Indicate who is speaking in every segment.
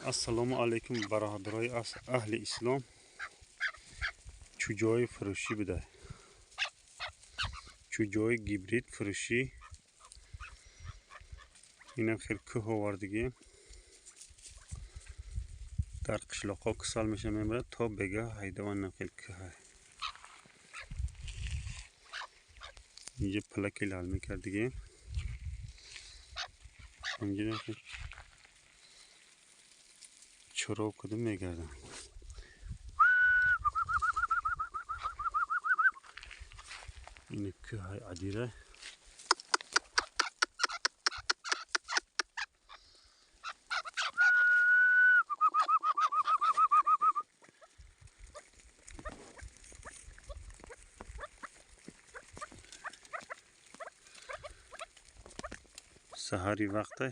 Speaker 1: Ассалому алайкум, бародарои аҳли ислом. Чӯҷаҳои фурӯшӣ буда. Чӯҷаҳои гибрид фурӯшӣ. Инам хел кӯҳ овардагием. Дар қишлоқҳо касал меша мебарад, то бега ҳайдаван инам хел кӯҳ. Инҷа палаки лалмӣ кардагием. Инҷа чороб кудум мегардам. Ин кӯҳи адира. Саҳари вақте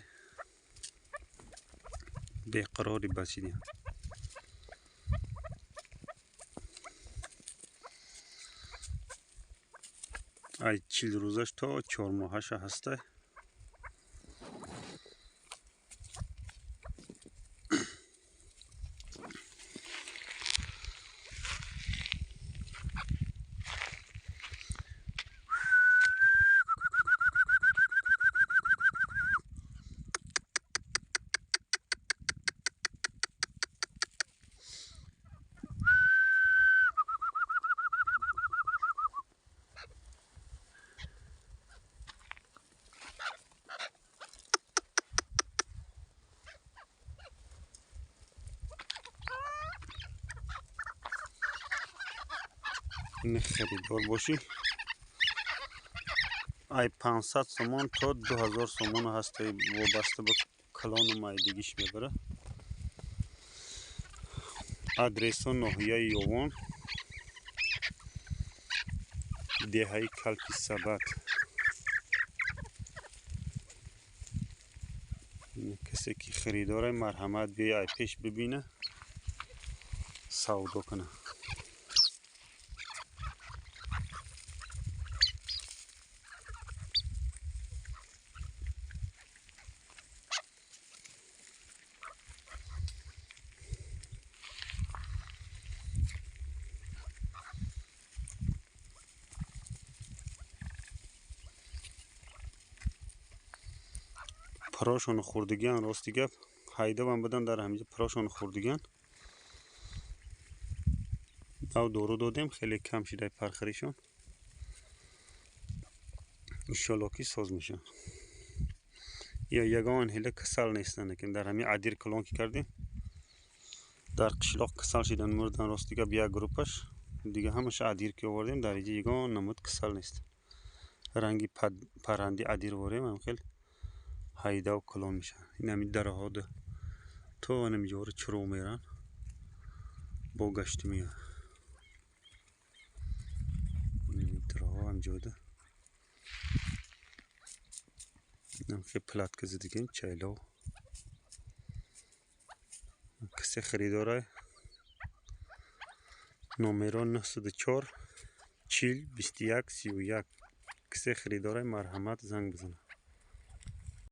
Speaker 1: беқарори басидем. Ай 40 рӯзаш то 4 моҳаша ҳаста. Ин харидор бошӣ, ай 500 сомон то 2000 сомон ҳаста, вобаста ба калону майдагиш мебара. Адресо ноҳияи Ёвон, деҳаи Калпи Сабат. Касе ки харидора, марҳамат биёй, ай пеш бибина, савдо куна. Парошону хӯрдагиан, рости гап, ҳайдавам будан дар ҳаминҷа парошону хӯрдагиан. Нав дору додем, хеле кам шидай пархаришон. Иншолло ки соз мешаванд. Ё ягон ҳила касал нестанд, лекин дар ҳамин адир калон ки кардем, дар қишлоқ касал шидан, мурдан, рости гап, як группаш. Дига ҳамаша адир ки овардем, дар инҷа ягон намуд касал нест. Ранги парранди адир ворем, ҳам хел ҳайдав калон мешаванд. Ин ҳамин дараҳо то ҳамин ҷоро чуро меранд, бо гашти меоянд. Дараҳо ҳамҷода. Инам хел платка задагем, чайлов. Касе харидора, номеро 904 40 21 31. Касе харидора, марҳамат занг бизанад.